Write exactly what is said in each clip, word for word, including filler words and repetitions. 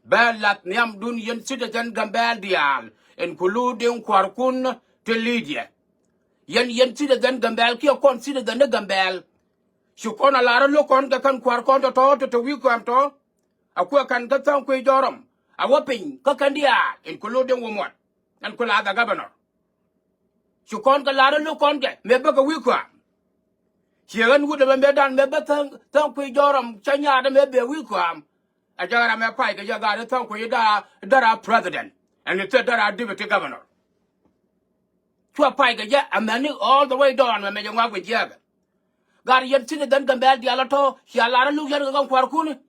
Bɛ lath nhiamdun yɛn citizen Gambɛl diaal, including kuarkun ti Lydia. Yɛn, yɛn citizen Gambɛl kiɛ kɔn citizen ni Gambɛl. Ci kɔn a lar a lo̱k kɔn kɛ kɛn kua̱r kɔn tɔ̱tɔ̱ tɔ̱tɔ̱ wi̱i̱ kɔam tɔ̱. A kuɛ kɛn kä Tha̱a̱ŋ Kui̱ Jɔrɔm a wä piny kä kɛn diaal, including wä muɔt. Ɛn ku la the governor. Ci kɔn kɛ lar a lo̱k kɔn kɛ mëë bä kɛ wi̱i̱ kɔam. Ciɛ ɣän wut ɛmɛ mëë dan mëë bä Tha̱a̱ŋ, Tha̱a̱ŋ Kui̱ Jɔrɔm cä nyaat ɛmɛ bɛ wi̱i̱ kɔam. A jɛ ɣän ram ɛ pay kɛ jɛ gaat i̱ Tha̱a̱ŋ Kui̱ i̱ dara, dara president. Ɛn i̱ thil dara deputy governor. Cua pay kɛ jɛ amäni all the way down mɛ mɛ jɛ ŋɔak bi jiɛɛkɛ. Gaat yɛn citizen Gambɛl diaal a tɔ̱ cia lar a luk yɛn kɛ kɛn kua̱rkuni.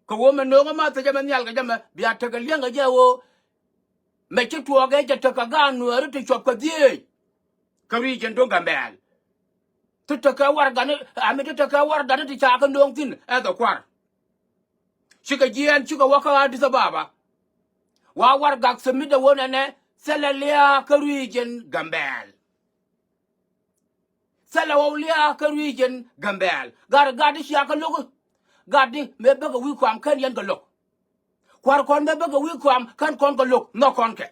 Kɛ ɣöö mɛ no̱o̱ŋä ma thecä mɛ nhial kɛ jɛ mɛ bia tekɛ liɛŋ kɛ jɛ ɣöö mɛ ci tuɔɔk ɛ cɛ tekɛ gaat Nuääri ti cuɔp kɛ dhieec. Kä region duŋ Gambɛl ti tekɛ warɛgani, ami ti tekɛ warɛgani ti ca kɛ no̱o̱ŋ thi̱n ɛ dhɛ kua̱r. Cikɛ jiɛɛn cikɛ wä kä Addis Ababa. Wa warɛgak submit ɛ wä nɛnɛ thilɛ lia̱a̱ kä region Gambɛl. Thilɛ ɣɔw lia̱a̱ kä region Gambɛl. Gat, gat di cia kɛ lo̱k. Gat di mëë bäkɛ wi̱i̱ kɔam kän yɛn kɛ lo̱k. Kua̱r kɔn mëë bäkɛ wi̱i̱ kɔam kän kɔn kɛ lo̱k nhɔk kɔn kɛ.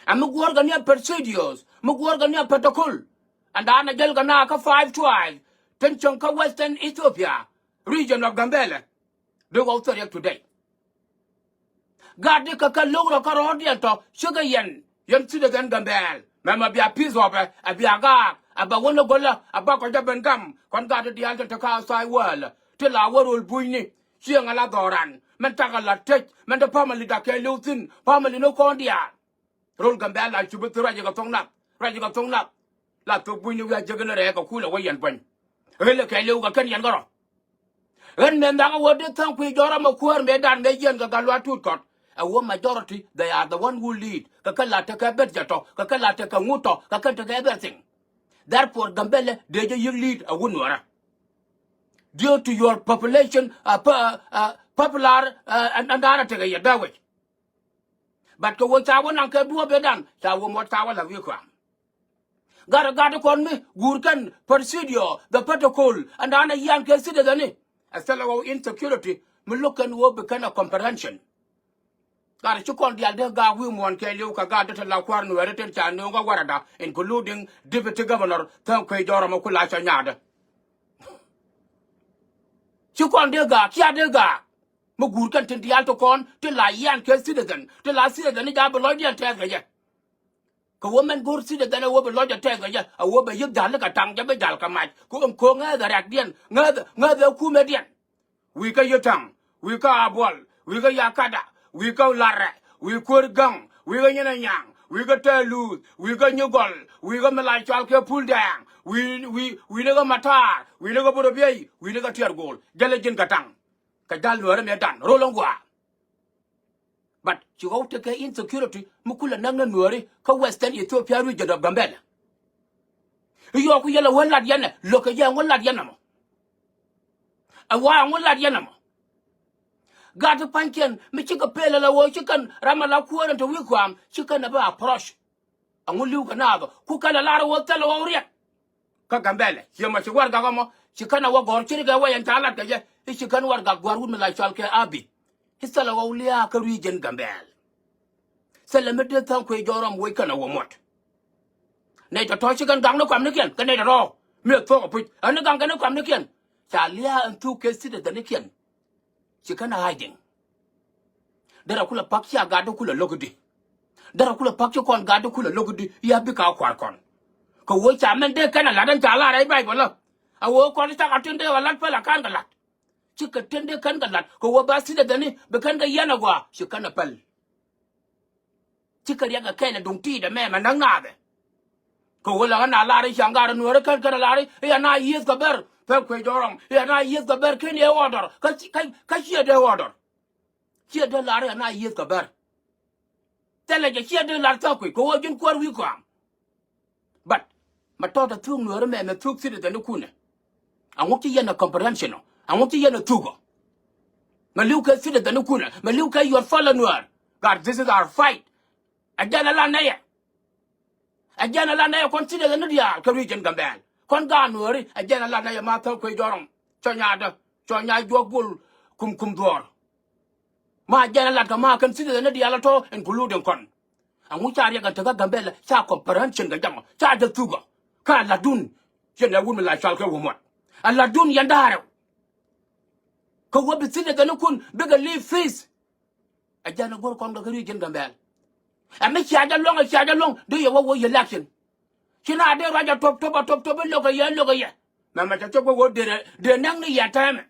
Ɛ mi guɔ̱ɔ̱rkɛ ni a procedures, mi guɔ̱ɔ̱rkɛ ni a protocol. Ɛn da̱a̱n a jäl kɛ na kä five tribe tin cieŋ kä Western Ethiopia, region of Gambela. Di ɣɔw thil riɛk today. Gat di kɛ kɛ lo̱k rɔ kä rɔɔdiɛn tɔ cikɛ yɛn, yɛn citizen Gambɛl. Mɛmɛ bia peace ɣɔpɛ, ɛ bia gaak, ɛ bɛ wä ni go̱lä, ɛ bä kɔc jɛ ben gam. Kɔn gat di diaal tin te kä outside world ti la wä rol bunyni. Cieŋ ala dhɔran mɛn takɛ la tec mɛn te family dakɛ liw thi̱n, family ni kɔn diaal. Rol Gambɛl la cupi thi ruac kɛ thoŋ nath, ruac kɛ thoŋ nath. La thok bunyni wi̱i̱ a jek ni rɛɛ kɛ kulɛ wä yɛn buɔ̱ny. Ɣelɛ kɛɛliw kɛ kɛn yɛn kärɔ. Ɣän mɛn dhak a wä di Tha̱a̱ŋ Kui̱ Jɔrɔm a kuäär mëë dan mëë yɛn kɛ Gatluak Tut Kɔt. A wä majority, they are the one who lead. Kɛ kɛ la tekɛ bɛt jɛ tɔ, kɛ kɛ la tekɛ ŋut tɔ, kɛ kɛ tekɛ everything. Therefore Gambɛlɛ dee jɛ yi̱k lead a wä Nuäärä. Due to your population, uh, po-, uh, popular, uh, and, and da̱a̱n a tekɛ yɛ bɛ wec. But kɛ wä ca wä naŋ kɛ duɔ̱ɔ̱p ëëdan ca wä muɔt ca wä la̱th wi̱i̱ kɔam. Gat, gat kɔn mi guur kɛn procedure, the protocol, ɛn da̱a̱n a yian kɛ citizen ni. Ɛ thilɛ ɣɔw insecurity mi lo̱k kɛn ɣöö bi kɛn a comprehension. Gat ci kɔn diaal dee gaak wi̱i̱ muɔ̱ɔ̱n kɛɛliw kɛ gat dee te la kua̱r Nuɛɛri tin ca nööŋ kä warada, including deputy governor Tha̱a̱ŋ Kui̱ Jɔrɔm a ku la cɔ nyaatdä. Ci kɔn dee gaak, cia dee gaak. Mi guur kɛn tin diaal ti kɔn ti la yian kɛ citizen, ti la citizen ni ja̱ bi lɔcdiɛn tɛth kɛ jɛ. Kɛ wä mɛn go̱r citizen ɛ wä bi lɔcdɛ tɛth kɛ jɛ, ɛ wä bɛ yi̱k ja̱l ni kɛ taŋ jɛ bi ja̱l kɛ mac. Kɛ ɣöö ŋäth ɛ rɛ̈kdiɛn, ŋäth, ŋäth ɛ kumɛdiɛn. Wi̱i̱ kä Yi̱taŋ, wi̱i̱ kä Abuɔl, wi̱i̱ kä Yakada, wi̱i̱ kä Larɛ, wi̱i̱ Kuäär Gaŋ, wi̱i̱ kä Nyin Anyaŋ, wi̱i̱ kä Tɛɛluuth, wi̱i̱ kä Nyugɔl, wi̱i̱ kä mi la cɔal kɛ Pul Dɛɛŋ, wi̱i̱, wi̱i̱, wi̱i̱ni kä Mataar, wi̱i̱ni kä Borobiey, wi̱i̱ni kä Tiɛɛr Go̱o̱l. Jälɛ ji̱n kɛ taŋ. Kɛ ja̱l Nuɛɛri mëë dan rol ɛn gua̱a̱. But ci ɣɔw tekɛ insecurity mi kulɛ näk ni Nuääri kä Western Ethiopia region of Gambela. I̱ yɔɔk ku yɛl ɛ wä lat yɛn ɛ lo̱k kɛ jɛ ɛŋu lat yɛn ɛmɔ. Ɛ wa ɛŋu lat yɛn ɛmɔ. Gat ti pa̱nykiɛn mi cikɛ pel ala ɣöö ci kɛn ram ala kuäär ɛn te wi̱i̱ kɔam ci kɛn ɛ bä approach. Ɛŋu li̱w kɛ naath ɔ ku kɛn ɛ lar ɛ ɣöö thilɛ ɣɔw riɛk. Kä Gambɛlɛ ciɛ mɔ ci warɛgak ɛmɔ ci kɛn ɛ wä gɔ̱r ci ri kɛ wä yɛn ca lat kɛ jɛ. I̱ ci kɛn warɛgak gua̱r wut mi la cɔal kɛ Abi. I̱ thilɛ ɣɔw lia̱a̱ kä region Gambɛl. Thilɛ mi dee Tha̱a̱ŋ Kui̱ Jɔrɔm wec kɛn ɛ wä muɔ̱t. Nɛy tɔ̱tɔ̱ ci kɛn gaŋ ni kuamnikiɛn kɛ nɛy tɔ̱tɔ̱ mi ɛ thuɔ̱k ɛ puc ɛ ni gaŋ kɛn ni kuamnikiɛn. Ca lia̱a̱ ɛn thuk kɛ citizenikiɛn. Ci kɛn a hiding. Derɛ kulɛ pa̱k cia gatdä kulɛ lo̱k i̱di. Derɛ kulɛ pa̱k ci kɔn gatdä kulɛ lo̱k i̱di i̱ a bikɛ a kua̱r kɔn. Kɛ ɣöö ca mɛn dee kɛn a la̱t ɛn ca lar ɛ Bayböl ɛ. A ɣöö kɔn cakɔ tin dee kɛ la̱t päl a ka̱n kɛ la̱t. Cikɛ tin dee kɛn kɛ la̱t kɛ ɣöö ba citizeni bi kɛn kɛ yiɛn a gɔaa ci kɛn a päl. Cikɛ riɛk kɛ kɛl ɛ duŋ ti̱i̱t ɛmɛ mɛ näk naath ɛ. Kɛ ɣöö lɛ ɣän a lar i̱ ca gat ɛ Nuääri kɛn kɛn a lar i̱ ɛ na yiëëth kɛ bɛr Tha̱a̱ŋ Kui̱ Jɔrɔm ɛ na yiëëth kɛ bɛr ken yɛ order kä, kä, kä ciɛ dee order. Ciɛ dee lar ɛ na yiëëth kɛ bɛr. Thilɛ jɛ ciɛ dee lar Tha̱a̱ŋ Kui̱ kɛ ɣöö ji̱n kuäär wi̱i̱ kɔam. But mɛ tɔ̱ tɛ thuk Nuääri mɛ mɛ thuk citizen ni kunɛ. Aŋu ci yɛn a comprehension ɔ aŋu ci yɛn a thuk ɔ. Mɛ li̱w kɛ citizen ni kunɛ mɛ li̱w kɛ your fellow Nuäär. Gat, this is our fight. Ɛ jɛn a la nɛyɛ. Ɛ jɛn a la nɛyɛ kɔn citizen ni diaal kä region Gambɛl. Kɔn gaat Nuääri ɛ jɛn a la nɛyɛ ma Tha̱a̱ŋ Kui̱ Jɔrɔm. Cɔ nyaatdä cɔ nyaat juɔk bul kum kum dhuɔ̱ɔ̱r. Ma jɛn a lat kɛ ma kɛn citizen ni diaal a tɔ including kɔn. Aŋu ca riɛk a tekä Gambɛlɛ ca comprehension kɛ jamɔ ca jɛ thukɔ. Ka latdun. Ciɛ nɛ wun mi la cual kɛ wä muɔt. A latdun yɛn da̱a̱rɛ. Kɛ wä bi citizen ni kun bikɛ live peace. Ɛ jɛn a go̱r kɔn kɛ kɛ ri jɛn Gambɛl. Ɛ mi cia jɛ luɔ̱ŋ, ɛ cia jɛ luɔ̱ŋ dee yɛ wä wä yɛ election. Ci na dee ruac a top top a top top i̱ lo̱k ɛ yɛ, i̱ lo̱k ɛ yɛ. Mɛmɛ cɛ cop kɛ wä dee, dee nɛŋ ni yɛ tɛmɛ.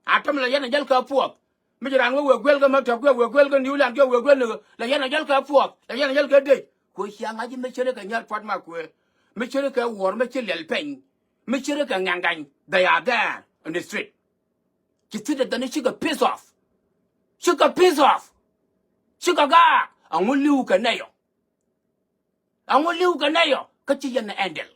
A tɔm la yɛn a jäl kɛ puɔth. Mi ci raan wee wee guel kɛ ma tɔk kɛ wee guel kɛ New Land kɛ wee guel ni la yɛn a jäl kɛ puɔth la yɛn a jäl kɛ dec. Kuɛ cia ŋa̱c mi ceri kɛ nyɛr puɔt ma kuɛ. Mi ceri kɛ wuɔr mi ci liɛl peny. Mi ceri kɛ ŋɛŋ gany. They are there in the street. Ci thi̱t ɛ dhɛn cikɛ piss off. Cikɛ piss off. Cikɛ gaak aŋu li̱w kɛ nɛy ɔ. Aŋu li̱w kɛ nɛy ɔ kä ci yɛn ɛ ɛndɛl.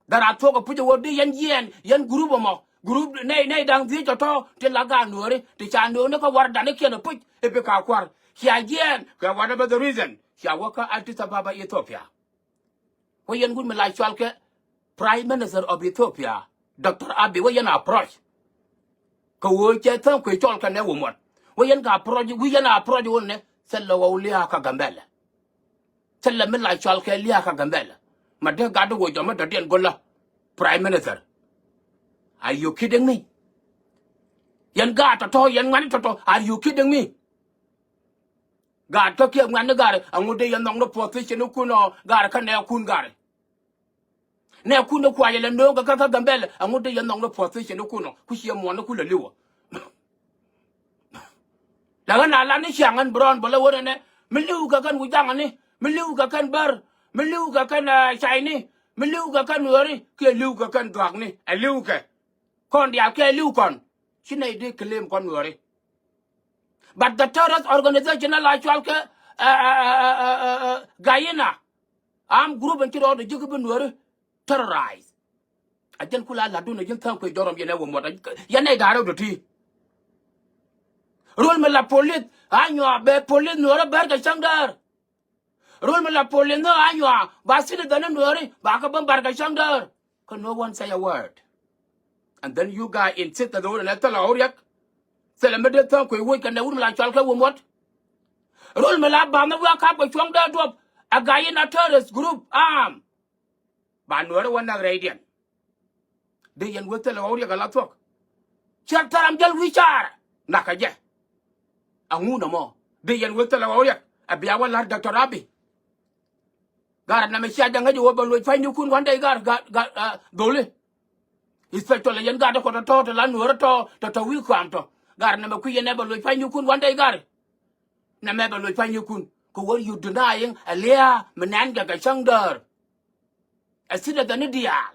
Dhɛr a thuɔ̱k ɛ puc ɛ wä di yɛn jiɛɛn yɛn group ɛmɔ group nɛy nɛy da̱ŋ dhiec tɔ̱tɔ̱ ti la gaat nuääri ti ca nööŋni kä war danikiɛn ɛ puc i̱ bi ka kua̱r cia jiɛɛn kɛ whatever the reason cia wä kä Addis Ababa Ethiopia. Wä yɛn wut mi la cual kɛ Prime Minister of Ethiopia, Doctor Abiy, wä yɛn approach. Kɛ ɣöö cɛ tha̱a̱ŋ kui̱ cɔl kɛ nɛ wä muɔt. Wä yɛn kɛ approach, wi̱i̱ yɛn approach wä nɛ thilɛ wä wä lia̱a̱ kä Gambɛlɛ. Thilɛ mi la cual kɛ lia̱a̱ kä Gambɛlɛ. Ma dee gat di wä jɔmä dɔ̱diɛn go̱lä Prime Minister. Are you kidding me? Yɛn gaat tɔ̱tɔ̱, yɛn ŋuani tɔ̱tɔ̱, are you kidding me? Gaat kä kiɛ ŋuɛ̈tni gari aŋu dee yɛ nhɔkni position ikun ɔ gari kä nɛɛkun gari. Nɛɛkun ni kuacɛ lɛ nööŋ kɛ kä kä Gambɛlɛ aŋu dee yɛ nhɔkni position ikun ɔ ku ciɛ muɔ̱ɔ̱n ni ku lɛ li̱wä. Lɛ ɣän a lat ni ciaŋ ɣän bi rɔɔn bä lɛ wä nɛnɛ mi li̱w kɛ kɛn wi̱c jaŋni mi li̱w kɛ kɛn bär mi li̱w kɛ kɛn cayni mi li̱w kɛ kɛn nueeri kiɛ li̱w kɛ kɛn dhua̱kni ɛ li̱w kɛ. Kɔn diaal kɛ li̱w kɔn ci nɛy dee claim kɔn nueeri. But the terrorist organization ala cual kɛ Gayina armed group in ci rɔɔdɛ ji̱ kä bi nueeri terrorize. A jɛn kula latdun a ji̱n tha̱a̱ŋ kuec jɔrɔm yɛn ɛ wä muɔt yɛn nɛy da̱a̱r rɛw dɔ̱ti. Rol mi la police a nyuak bɛ police nueeri bɛr kɛ cäŋ däär. Rol mi la police ni a nyuak ba citizen ni nueeri ba kä bä bar kɛ cäŋ däär. Kä no one say a word. And then you guys insist that the whole thilɛ ɣɔw riɛk. Thilɛ mi dee tha̱a̱ŋ kuec woc kɛn dee wut mi la cual kɛ wä muɔt. Rol mi la bath ni wek kap kɛ cuɔ̱ŋ dee duɔp a Gayina terrorist group arm. Ba nueeri wä näk rɛydiɛn. Dee yɛn wee thilɛ ɣɔw riɛk a la thuɔ̱k. Ciɛk thäram jäl wi̱i̱ caar nakä jɛ. Aŋun ɛmɔ dee yɛn wee thilɛ ɣɔw riɛk a bia wä la̱r Doctor Abiy. Gar nɛmɛ cia jɛ ŋäc ɛ wä bɛ loc pa̱nynikun wan dee gar gar dholi. Especially yɛn gar dee kɔt tɔ̱tɔ̱ te la nueeri tɔ̱ tɔ̱tɔ̱ wi̱i̱ kuam tɔ̱ gar nɛmɛ kui̱ yɛn ɛ bɛ loc pa̱nynikun wan dee gar. Nɛmɛ bɛ loc pa̱nynikun kɛ wä you denying a lia̱a̱ mi nɛn kɛ kɛ cäŋ däär. Ɛ citizen ni diaal.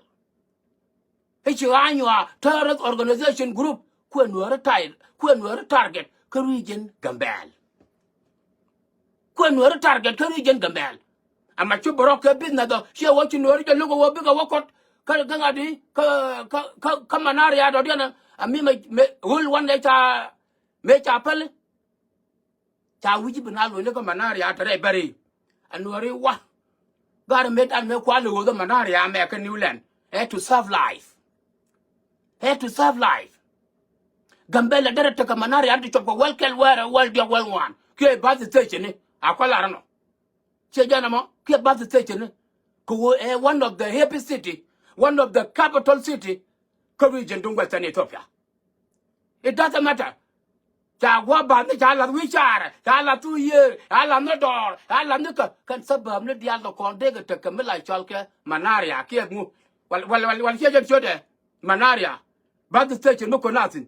I̱ ci ɣa̱a̱ nyuaa terrorist organization group kuɛ nueeri tar kuɛ nueeri target kä region Gambɛl. Kuɛ nueeri target kä region Gambɛl. Ama cu bɛ rɔk kɛ business ɔ ciɛ wä ci nueeri jɛ lo̱k ɛ wä bikɛ wä kɔt kä kä ŋa̱t i̱ kä kä kä kä manaria dɔ̱diɛn ɛ mi mɛ ɣöl wan dee ca mëë ca päli. Ca wi̱ci bi na lo̱cni kä manaria te rɛy bäri. Ɛ nuɔ̱ri wa. Gari mëë dan mëë kual i̱ ɣööth ɛ manaria mɛ kä New Land. Ɛ to serve life. Ɛ to serve life. Gambɛlɛ derɛ tekɛ manaria ti cɔp kɛ wäl kɛl wäl rɛw wäl diɔk wäl ŋuan kiɛ bus station ni a kual ar nɔ. Ciɛ jɛn ɛmɔ kiɛ bus station ni. Kɛ ɣöö ɛ one of the happy city, one of the capital city kä region duŋ Western Ethiopia. It doesn't matter. Ca guɔ bath ni ca lath wi̱i̱ caarɛ ca lath thuk yiëër ca lath ni dɔɔr ca lath ni kä kɛn suburb ni diaal kɛ kɔn dee kɛ tekɛ mi la cɔl kɛ manaria kiɛ ŋu. Wal wal wal wal ciɛ jɛn ciötdɛ manaria. Bus station mi kɔn a thi̱n.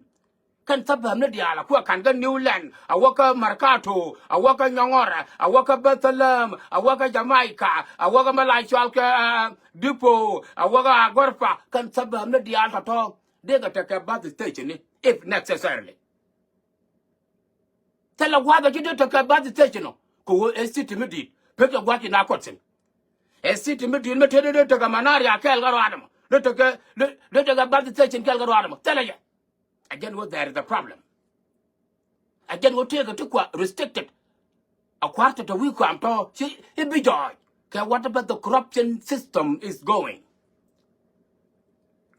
Kɛn suburb ni diaal a kuɛ ka̱n kä New Land a wä kä Mercato a wä kä Nyɔŋɔr a wä kä Bethlehem a wä kä Jamaica a wä kä mi la cɔl kɛ Depot a wä kä Agorpa kɛn suburb ni diaal tɔ̱tɔ̱. Dee kɛ tekɛ bus station ni if necessarily. Thilɛ gua̱a̱th ɛ ci dee tekɛ bus station ɔ kɛ ɣöö ɛ city mi di̱i̱t pek kɛ gua̱a̱th ci na kɔt thi̱n. Ɛ city mi di̱i̱t mi te dee dee tekɛ manaria kɛɛl kɛ ruaadɛ mɔ dee tekɛ dee tekɛ bus station kɛɛl kɛ ruaadɛ mɔ thilɛ yɛ. Ɛ jɛn ɣöö there is a problem. Ɛ jɛn ɣöö tëëkɛ ti kua restricted. A kua̱r tɔ̱tɔ̱ wi̱i̱ kuam tɔ̱ ci i̱ bi jɔɔc kɛ whatever the corruption system is going.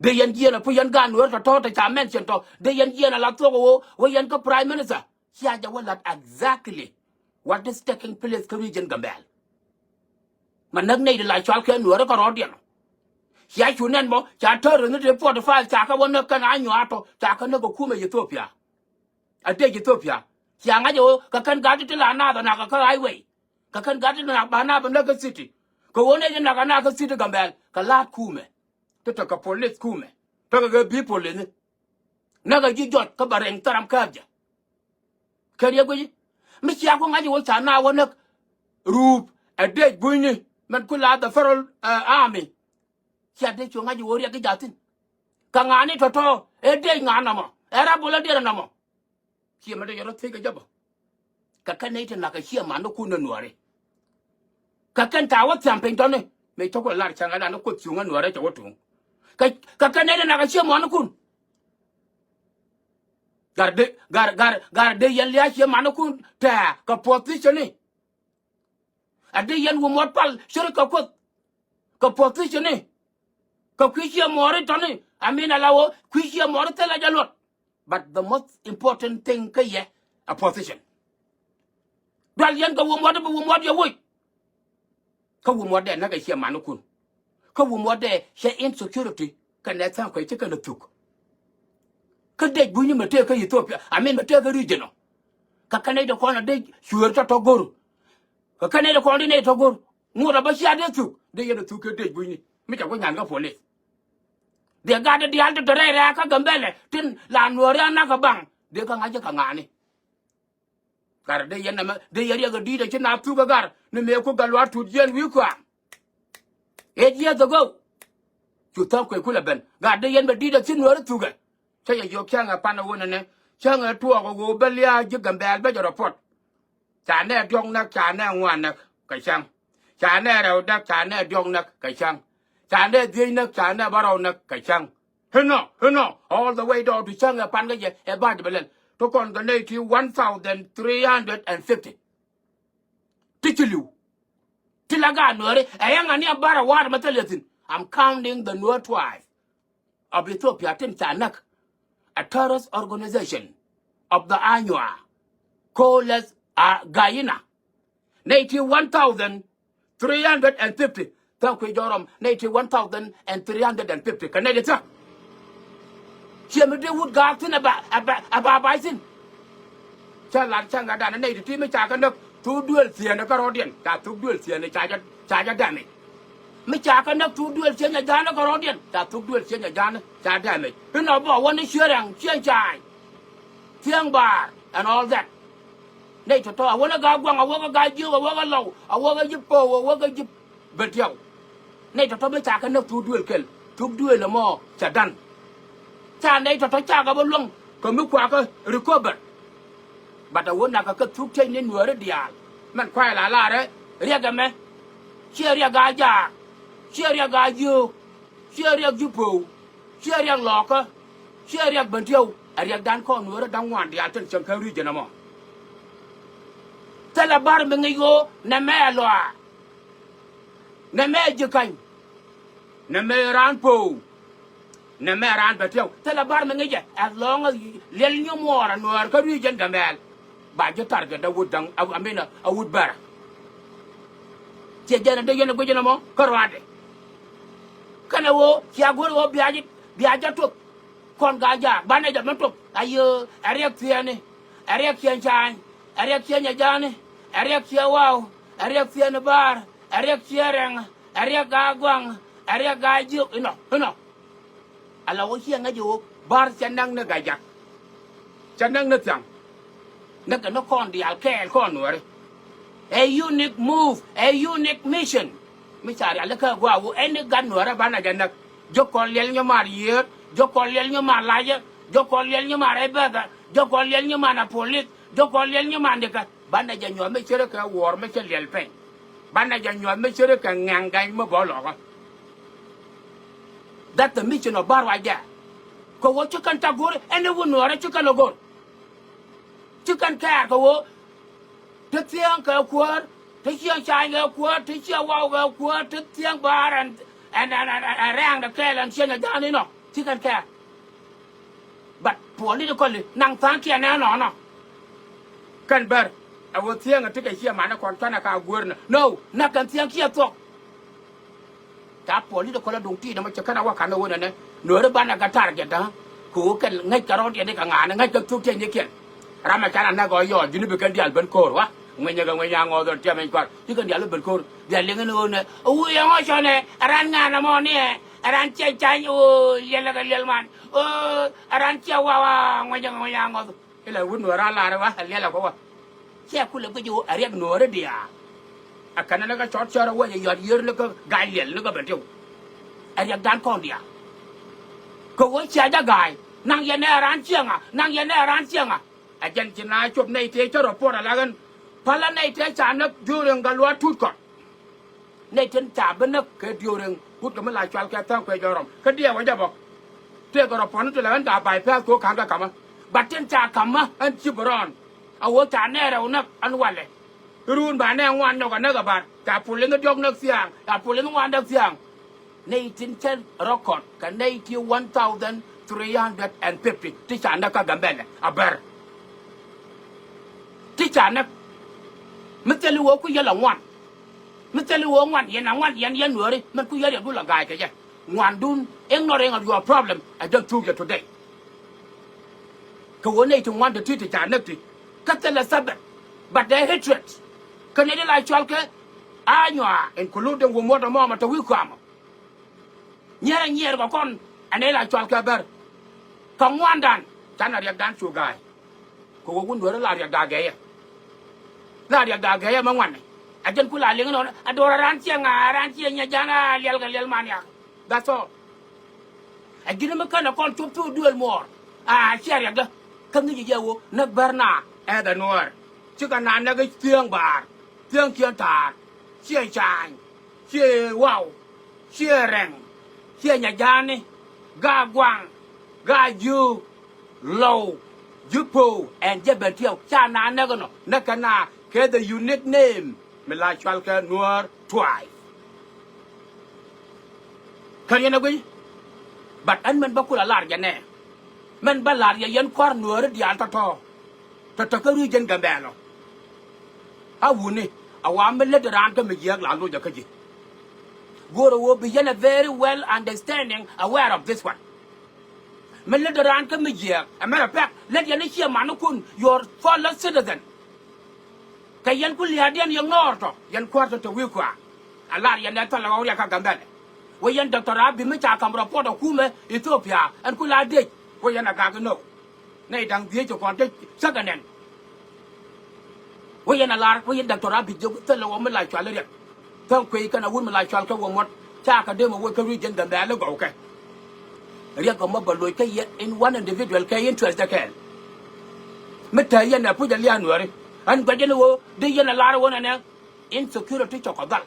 Dee yɛn jiɛn a pu yɛn gaat Nuäär tɔ̱tɔ̱ te ca mention tɔ. Dee yɛn jiɛn a la thuɔk a ɣöö wä yɛn kä Prime Minister. Cia jɛ wä lat exactly what is taking place kä region Gambɛl. Ma näk nɛy ti la cɔal kɛ Nuäärä kärɔɔdiɛn. Cia cu nɛn mɔ ca tär ni ti forty five ca kɛ wä näk kɛn a nyuaatɔ ca kɛ näk kɛ kumɛ Ethiopia. A dec Ethiopia cia ŋa̱c ɛ ɣöö kɛ kɛn gat ti ti la naath a nak kɛ kä highway. Kɛ kɛn gat ti nak ba naath a näk kä city. Kɛ ɣöö nɛy ti nak a nak kä city Gambɛl kɛ la̱a̱t kumɛ. Ti tekɛ police kumɛ tekɛ kɛ bi police ni. Näk a ji̱ jɔt kä ba rɛŋ thäram kääp jɛ. Kɛ riɛk guici mi cia ku ŋa̱c ɛ ɣöö ca naath wä näk ruup ɛ dec bunyni mɛn ku la the federal army. Cia dee cu ŋa̱c ɛ ɣöö riɛk i̱ ja̱thi̱n. Kɛ ŋa̱a̱ni tɔ̱tɔ̱ ɛ dec ŋa̱a̱n nɔmɔ ɛ rap bol ɛ diɛn ɛ nɔmɔ. Ciɛ mɛ dee yɔrɔ thiec kɛ jɛ bä. Kɛ kɛn nɛy ti nak kɛ ciɛ manikun ni Nuääri. Kɛ kɛn ta̱a̱ wä thiam piny tɔ̱ni mëë cä ku lar cäŋ ɛ dan ni Kuoth cuŋä Nuäärä cɛ wä tuŋ. Kɛ kɛ kɛn nɛy ti nak kɛ ciɛ manikun. Gar dee gar gar gar dee yɛn lia̱a̱ ciɛ manikun tɛ̱̈ɛ̱̈ kɛ position ni. A dee yɛn wä muɔt pal ciri kɛ Kuoth kɛ position ni. Kɛ kui̱ ciɛ muɔɔri tɔ̱ni a min a la wä kui̱ ciɛ muɔɔri thilɛ jɛ luɔt. But the most important thing kä yɛ a position. Dual yɛn kɛ wä muɔt bi wä muɔt yɛ woc. Kä wä muɔt dee näk a ciɛ manikun. Kä wä muɔt dee cɛ insecurity kɛnɛ tha̱a̱ŋ kuɛ ci kɛn a thuk. Kä dec bunyni mɛ tëë kä Ethiopia a min mɛ tëë kä region ɔ. Kɛ kɛn nɛy ti kɔn a dec cuëër tɔ̱tɔ̱ go̱r. Kɛ kɛn nɛy ti kɔn di nɛy tɔ̱ go̱r. Ŋot a bä cia dee thuk dee yɛn a thuk kɛ dec bunyni mi ca ku nyan kä police. Dee gat di diaal ti te rɛy rɛ̈ɛ̈kä Gambɛlɛ tin la Nuääri a nak kɛ baŋ dee kä ŋa̱c kɛ ŋa̱a̱ni. Gar dee yɛn nɛmɛ dee yɛn riɛk a di̱i̱t a ci na thukä gar ni mëë ku Gatluak Tut jiɛn wi̱i̱ kɔaŋ. Eight years ago. Cu tha̱a̱ŋ kuec kulɛ ben gar dee yɛn bɛ di̱i̱t a ci Nuääri thukɛ. Cä yɛ jiök cäŋɛ pan a wunɛ nɛ cäŋɛ tuɔɔk a ɣöö bä lia̱a̱ ji̱ Gambɛl bä jɛ rɔ puɔt. Ca nɛ diɔ̱k näk ca nɛ ŋuan näk kɛ cäŋ. Ca nɛ rɛw näk ca nɛ diɔ̱k näk kɛ cäŋ. Ca nɛ dhiec näk ca nɛ bärɔw näk kɛ cäŋ. Hinɔ hinɔ all the way down to cäŋ ɛ pan kä jɛ ɛ ba̱a̱c bɛ lɛl. Ti kɔn kɛ nɛy ti one thousand three hundred and fifty. Ti ci li̱w. Ti la gaat Nuääri ɛ yɛn ŋa̱n ni ɛ bär ɛ wa̱a̱t mɛ thil yɛ thi̱n. I'm counting the Nuer tribe of Ethiopia tin ca näk. A terrorist organization of the Anywa called as a Gayina. Nɛy ti one thousand three hundred and fifty. Tha̱a̱ŋ kui̱ jɔrɔm nɛy ti one thousand and three hundred and fifty kɛ nɛy ti tha̱a̱ŋ. Ciɛ mi dee wut gaak thi̱n ɛ ba ɛ ba ɛ ba bac thi̱n. Cä lat cä ŋa̱t dan nɛy ti ti mi ca kɛ näk thuk duëël thieenä kärɔɔdiɛn ca thuk duëël thieenä ca jɛ ca jɛ damage. Mi ca kɛ näk thuk duëël thieenä ja̱a̱nä kärɔɔdiɛn ca thuk duëël thieenä ja̱a̱nä ca damage. Inɔ bä wä ni ciöt ɛŋ cieŋ ca̱a̱ny. Thiäŋ baar and all that. Nɛy tɔ̱tɔ̱ a wä ni gaa guaŋ a wä kä gaa jiök a wä kä lɔw a wä kä ji̱ po̱w a wä kä ji̱ betiɛw. Nɛy tɔ̱tɔ̱ mi ca kɛ näk thuk duëël kɛl thuk duëël ɛmɔ cɛ dan. Ca nɛy tɔ̱tɔ̱ ca kɛ bä luäŋ kɛ mi kuakä recover. But a wä nak kɛ kä thuk tec ni Nuääri diaal mɛn kuay la laarɛ riɛk ɛmɛ. Ciɛ riɛk gaa jaak ciɛ riɛk gaa jiök. Ciɛ riɛk ji̱ po̱w ciɛ riɛk lɔɔkä ciɛ riɛk bentiɛw. Ɛ riɛkdan kɔn Nuääri da̱ŋ ŋuan diaal tin cieŋ kä region ɛmɔ. Thilɛ bär mi ŋi̱c ɣöö nɛmɛ ɛ lɔaac. Nɛmɛ ɛ ji̱ ka̱ny. Nɛmɛ ɛ raan po̱w. Nɛmɛ ɛ raan bentiɛw thilɛ bär mi ŋi̱cɛ as long as liɛl nyɔmuɔɔr ɛ Nuäär kä region Gambɛl. Ba ji̱ target a wut da̱ŋ a min a wut bärä. Ciɛ jɛn a dee yɛn a guic ɛn ɛmɔ kä ruaadɛ. Kɛnɛ ɣöö cia go̱r ɣöö bia ji̱ bia jɛ tuɔp. Kɔn gaa jaak banɛ jɛ mi tuɔp a yee ɛ riɛk thieenä ɛ riɛk cieŋ ca̱a̱ny ɛ riɛk cieŋ ɛ ja̱a̱nä ɛ riɛk cieŋ waw ɛ riɛk thieenä baar ɛ riɛk cieŋ rɛŋ ɛ riɛk gaa guaŋ ɛ riɛk gaa jiök inɔ inɔ. Ala wä ciɛ ŋäc i̱ wä bär cɛ näk ni Gajak. Cɛ näk ni thiaŋ. Näk kɛ ni kɔn diaal kɛɛl kɔn Nuääri. A unique move, a unique mission. Mi ca rial ikä gua̱a̱ wä ɛn ni gat Nuäärä banɛ jɛ näk. Ji̱ kɔn liɛl nyɔmaar yiëër, ji̱ kɔn liɛl nyɔmaar lacä, ji̱ kɔn liɛl nyɔmaar ɛ bɛ̈thä, ji̱ kɔn liɛl nyɔmaar na polis, ji̱ kɔn liɛl nyɔmaar nikä. Banɛ jɛ nyuɔ̱th mi ce̱tkɛ wuɔ̱ɔ̱r mi cä liɛl pɛny. Banɛ jɛ nyuɔ̱th mi ce̱tkɛ ŋɛŋ gɛny mi bä lɔkä. That's the mission of Bär Wa Jɛ. Kɛ ɣöö ci kɛn ca go̱r ɛn i̱ wut Nuäärä ci kɛn ɛ go̱r. Ci kɛn kɛɛr kɛ ɣöö te thiäŋ kɛ kuäär, te cieŋ ca̱a̱ny kɛ kuäär, te cieŋ waw kɛ kuäär, te thiäŋ baar ɛn ɛn ɛn ɛn rɛ̈ɛ̈ŋdɛ kɛɛl ɛn cieŋ ɛ ja̱a̱n inɔ. Ci kɛn kɛɛr. But politically naŋ tha̱a̱ŋ kiɛ nɛ nɔnɔ. Kɛn bär ɛ wä thiäŋ ɛ ti kɛ ciɛ manɛ kɔn canɛ ka guäär nɛ. No, näk kɛn thiäŋ kiɛ thuɔ̱k. Ca political a duŋ ti̱i̱t ɛmɔ ci kɛn a wä ka̱n ɛ wä nɛnɛ. Nuääri banɛ kɛ target da̱a̱. Kɛ ɣöö kɛn ŋäc kɛ rɔ̱diɛn i̱ kɛ ŋa̱a̱nɛ ŋäc kɛ thuk tiɛny i̱ kiɛn. Ram ɛ canɛ näk ɣɔɔ yɔɔl ji̱n i̱ bi kɛn diaal ben ko̱o̱r wa. Ŋuɛnyɛ kɛ ŋuɛnyɛ aŋɔɔth ɣän tiɛm ɛny kua̱r ci kɛn diaal i̱ ben ko̱o̱r. Bia liŋ ɛn ɣöö nɛ ɣöö yɛ ŋɔc cɔnɛ ɛ ran ŋa̱a̱n ɛmɔ ni ɛ ɛ ran ciɛ cany ɣöö liɛl ɛ kɛ liɛl man. Ɣöö ɛ ran ciɛ wa wa ŋuɛnyɛ kɛ ŋuɛnyɛ aŋɔɔth. Ilɛ wut nuɔɔr a lar wa a liɛl a kɔ wa. Ciɛ kulɛ guic i̱ ɣöö a riɛk nuɔɔri diaal. A kɛn ni kä cɔt cär a wec a yɔt yiër ni kä ga̱a̱c liɛl ni kä ben tiw. A riɛkdan kɔn diaal. Kɛ ɣöö cia jɛ ga̱a̱c naŋ yɛn ɛ raan cieŋa naŋ yɛn ɛ raan cieŋa. A jɛn ci na cop nɛy tëë cä report a la ɣän. Pälä nɛy tëë ca näk during Gatluak Tut kɔn. Nɛy tin ca bi näk kɛ during wut kɛ mi la cual kɛ tha̱a̱ŋ kuɛ jɔrɔm kä diɛɛk wä jɛ bä. Tëëkɛ rɔ puɔ̱n ti lɛ ɣän ca bypass kɛ ɣöö ka̱n kɛ ka̱mä. But tin ca ka̱mä ɣän ci bi rɔɔn. A ɣöö ca nɛɛrɛ wä näk ɣän walɛ. Iruun ba nɛɛ ŋuan nhɔk a näk a bar ca pul in diɔ̱k näk thia̱a̱ŋ ca pul in ŋuan näk thia̱a̱ŋ. Nɛy tin cä record kɛ nɛy ti one thousand three hundred and fifty ti ca näk kä Gambɛlɛ a bär. Ti ca näk. Mi thil i̱ ɣöö ku yäl a ŋuan. Mi thil i̱ ɣöö ŋuan yɛn a ŋuan yɛn yɛn nuääri mɛn ku yäl yɛ dul a ga̱a̱c kɛ jɛ. Ŋuandun ignoring of your problem a jɛ thuk yɛ today. Kɛ ɣöö nɛy ti ŋuan ti ti ti ca näk ti kä thilɛ thabit. But the hatred kɛ nɛy ti la cɔal kɛ a nyɔaa including wä muɔt ɛmɔ mɛ te wi̱i̱ kɔamɔ. Nyier a nyier kɛ kɔn ɛ nɛy la cɔal kɛ bär. Kɛ ŋuandan canɛ riɛkdan cu ga̱a̱c. Kɛ ɣöö wun dueeri la riɛk da̱a̱ gɛyɛ. La riɛk da̱a̱ gɛyɛ mɛ ŋuanɛ. A jɛn ku la liŋ nɔn a do̱r a raan ciɛ ŋa̱a̱ a raan ciɛ nyɛ ja̱a̱n a liɛl kɛ liɛl man yak. That's all. A ji̱n mi känɛ kɔn cop thok duëël muɔɔr. A ciɛ riɛkdä kä ŋi̱ci jɛ ɣöö näk bär na ɛth a nuäär. Cikɛ na näk i̱ thiäŋ baar thiäŋ ciën ta̱a̱r. Ciɛ ca̱a̱ny. Ciɛ waw. Ciɛ rɛŋ. Ciɛ nyɛ ja̱a̱ni. Gaa guaŋ. Gaa jiök. Lɔw. Ji̱ po̱o̱ ɛn jɛ ben tiɛw ca na näk ɛnɔ näk kɛ na kɛ the unique name mi la cual kɛ Nuäär Tuay. Kän yɛn ɛ guiy. But ɛn mɛn bä kula lar jɛ nɛ mɛn bä lar jɛ yɛn kua̱r nuääri diaal tɔ̱tɔ̱. Tɔ̱tɔ̱ kä region Gambɛlɛ. A wuni a wa mi lät raan kä mi jiääk la loc ɛ kä ji̱. Go̱o̱rɛ ɣöö bi yɛn a very well understanding aware of this one. Mi lät raan kä mi jiääk a matter of fact lät yɛn i̱ ciɛ manikun your fellow citizen. Kɛ yɛn ku lia̱a̱diɛn yɛ ŋɔɔr tɔ yɛn kuäär tɔ te wi̱i̱ kua̱a̱r. A lar yɛn ɛ thilɛ ɣɔw riɛk kä Gambɛlɛ. Wä yɛn Doctor Abiy mi ca ka̱m report ɛ kumɛ Ethiopia ɛn ku la dec wä yɛn a gak inɔ. Nɛy da̱ŋ dhieec kɛ kɔn te cäkɛ nɛn. Wä yɛn a lar wä yɛn Doctor Abiy jiök thilɛ ɣɔw mi la cual i̱ riɛk. Tha̱a̱ŋ kuey kɛn a wut mi la cual kɛ wä muɔ̱t ca kɛ dee mɛ wä kä region Gambɛlɛ gɔw kɛ. Riɛk ɛmɔ bɛ loc kä yɛ in one individual kɛ interest dɛ kɛɛl. Mi te yɛn ɛ puc ɛ lia̱a̱ nuääri. Ɛn guɛc ɛn ɣöö dee yɛn ɛ lar ɣöö nɛnɛ insecurity cɔk kɔ dhal.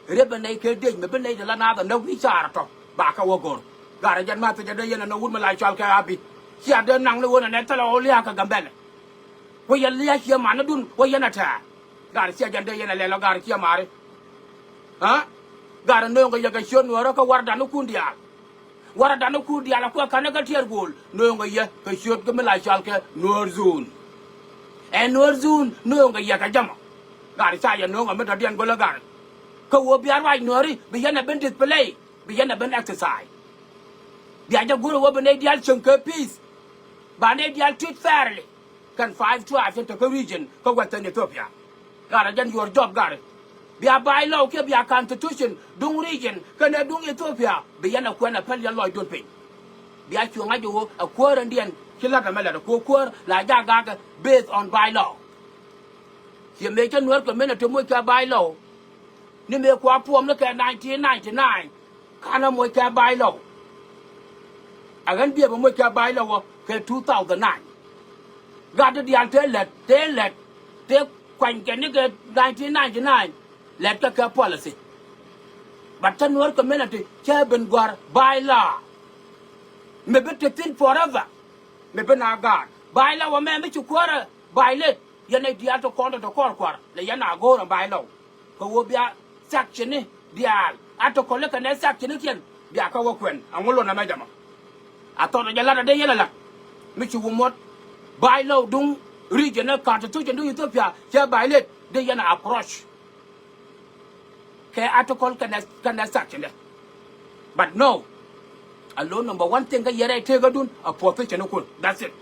Riɛp ɛ nɛy kɛ dec mi bi nɛy ti la naath ɛ näk wi̱i̱ caar ɛ tɔ ba kɛ wä go̱r. Gaarɛ jɛn ma thiecɛ dee yɛn ɛ nɔ wut mi la cɔal kɛ Abiy. Cia dee naŋ ni ɣöö nɛnɛ thilɛ ɣɔw lia̱a̱ kɛ Gambɛlɛ. Wä yɛ lia̱a̱ ciɛ manädun wä yɛn ɛ tɛ̱̈ɛ̱̈. Gaarɛ cia jɛn dee yɛn ɛ lɛl ɔ gaarɛ ciɛ maari. Aa? Gaarɛ nööŋkɛ yɛ kɛ ciöt nuäärä kä warɛdan ni kun diaal. Warɛdan ni kun diaal a kuɛ ka̱n ni kä tiɛɛr go̱o̱l nööŋkɛ yɛ kɛ ciöt kä mi la cɔal kɛ Nuäär Zone. Ɛ Nuäär Zone nööŋkɛ yɛ kɛ jämɔ. Gaarɛ ca yɛ nööŋkɛ mi tɔ̱diɛn go̱lä gaarɛ. Kä ɣöö bia ruac nuääri bi yɛn ɛ ben display bi yɛn ɛ ben exercise. Bia jɛ go̱r ɛ ɣöö bi nɛy diaal cieŋ kɛ peace. Ba nɛy diaal treat fairly. Kɛn five tribes in te kä region kä Western Ethiopia. Gaarɛ jɛn your job gaarɛ. Bia bylaw kiɛ bia constitution duŋ region kɛnɛ duŋ Ethiopia bi yɛn a kuɛn a päl yɛn lɔcdun piny. Bia cuɛ ŋa̱c i̱ ɣöö a kuäär ɛndiɛn ci la̱t ɛmɛ la̱t a kuäär kuäär la jaak gaakɛ based on bylaw. Ciɛ mëë cä Nuäär community moc kɛ bylaw. Ni mëë kua puɔm ni kɛ nineteen ninety-nine. Ka̱n ɛ moc kɛ bylaw. Ɛ ɣän biɛ bɛ moc kɛ bylaw ɔ kɛ two thousand nine. Gat ti diaal tëë lät tëë lät tëë kuanykɛ ni kɛ nineteen ninety-nine. Lät kɛ kɛ policy. But cä Nuäär community cä ben gua̱r bylaw. Mi bi te thi̱n forever. Mi bi na gaat bylaw ɔ mɛ mi ci kuäärä violate. Yɛn nɛy diaal ti kɔn tɔ̱ ti kɔr kua̱r lɛ yɛn a go̱o̱r ɛn ba̱a̱c lɔw. Kɛ ɣöö bia section ni diaal a ti kɔn lä kɛnɛ section ni kiɛn bia kä wä kuɛn ɛŋu lon ɛmɛ jamɔ. A thɔɔt ɛ jɛ lat a dee yɛn a lat. Mi ci wumot. Ba̱a̱c lɔw duŋ region ɛ constitution duŋ Ethiopia cɛ violate dee yɛn a approach. Kɛ article kɛnɛ kɛnɛ section dɛ. But no. A lo̱ number one thing kä yɛrɛ tëëkädun a position kun. That's it.